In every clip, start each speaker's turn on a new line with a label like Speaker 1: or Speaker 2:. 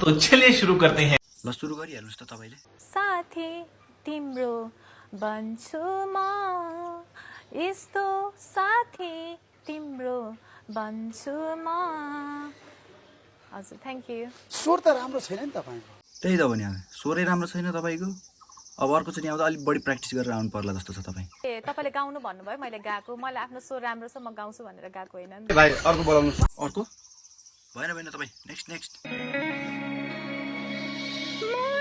Speaker 1: तो चलिए शुरू करते हैं।
Speaker 2: ल सुरु गरिहाल्नुस् त तपाईले।
Speaker 3: साथी तिम्रो बन्छु म यस्तो साथी तिम्रो बन्छु म हजुर थ्याङ्क यू।
Speaker 4: स्वर त राम्रो छैन नि तपाईँको।
Speaker 2: त्यही त भने स्वरै राम्रो छैन तपाईँको। अब अर्कोचोटि आउँदा अलिक बढी प्र्याक्टिस गरेर आउनु पर्ला जस्तो छ तपाईँ।
Speaker 3: ए तपाईँले गाउनु भन्नुभयो मैले गाएको, मैले आफ्नो स्वर राम्रो छ म गाउँछु भनेर गाएको होइन नि।
Speaker 4: भाइ अर्को बोलाउनुहोस्।
Speaker 2: अर्को भएन तपाईँ नेक्स्ट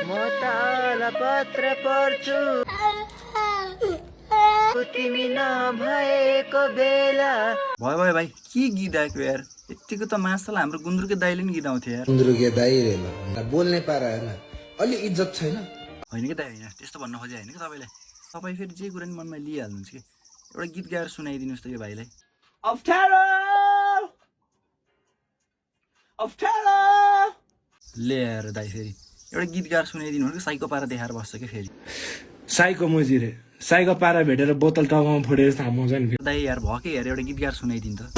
Speaker 5: म ताल पत्र पढ्छु तिमी नभएको बेला।
Speaker 2: भयो भाइ के गीत आएको यार, यतिको त मासला हाम्रो गुन्द्रुके दाइले नि गीत आउँथ्यो यार।
Speaker 6: गुन्द्रुके दाइ रेल बोल्ने पारा होइन, अलि इज्जत छैन।
Speaker 2: होइन कि दाइ होइन, त्यस्तो भन्न खोजे होइन कि तपाईँलाई। तपाईँ फेरि जे कुरा नि मनमा लिइहाल्नुहुन्छ कि। एउटा गीत गाएर सुनाइदिनुहोस् त यो भाइलाई। ले आएर दाइ फेरि एउटा गीत गाएर सुनाइदिनु कि साइको पारा देखाएर बस्छ कि फेरि।
Speaker 7: साइको मोजी रे, साइको पारा भेटेर बोतल टाउकोमा फोडेर थामाउँछ नि।
Speaker 2: दाइ यार भयो कि यार एउटा गीत गाएर सुनाइदिनु त।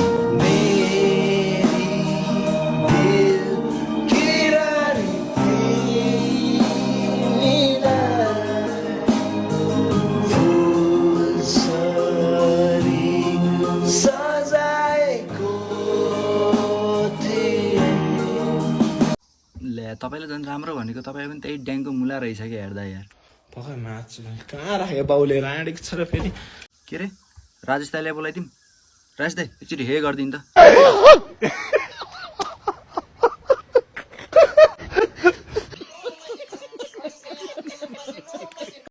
Speaker 2: तपाईँले झन् राम्रो भनेको तपाईँ पनि त्यही ड्याङको मुला रहेछ क्या हेर्दा यार।
Speaker 7: पक्कै माछु कहाँ राख्यो बाउले राँडेको छ र फेरि।
Speaker 2: के अरे राजेश दाइलाई बोलाइदिउँ। राजेश दाइ एकचोटि हे गरिदिनु त।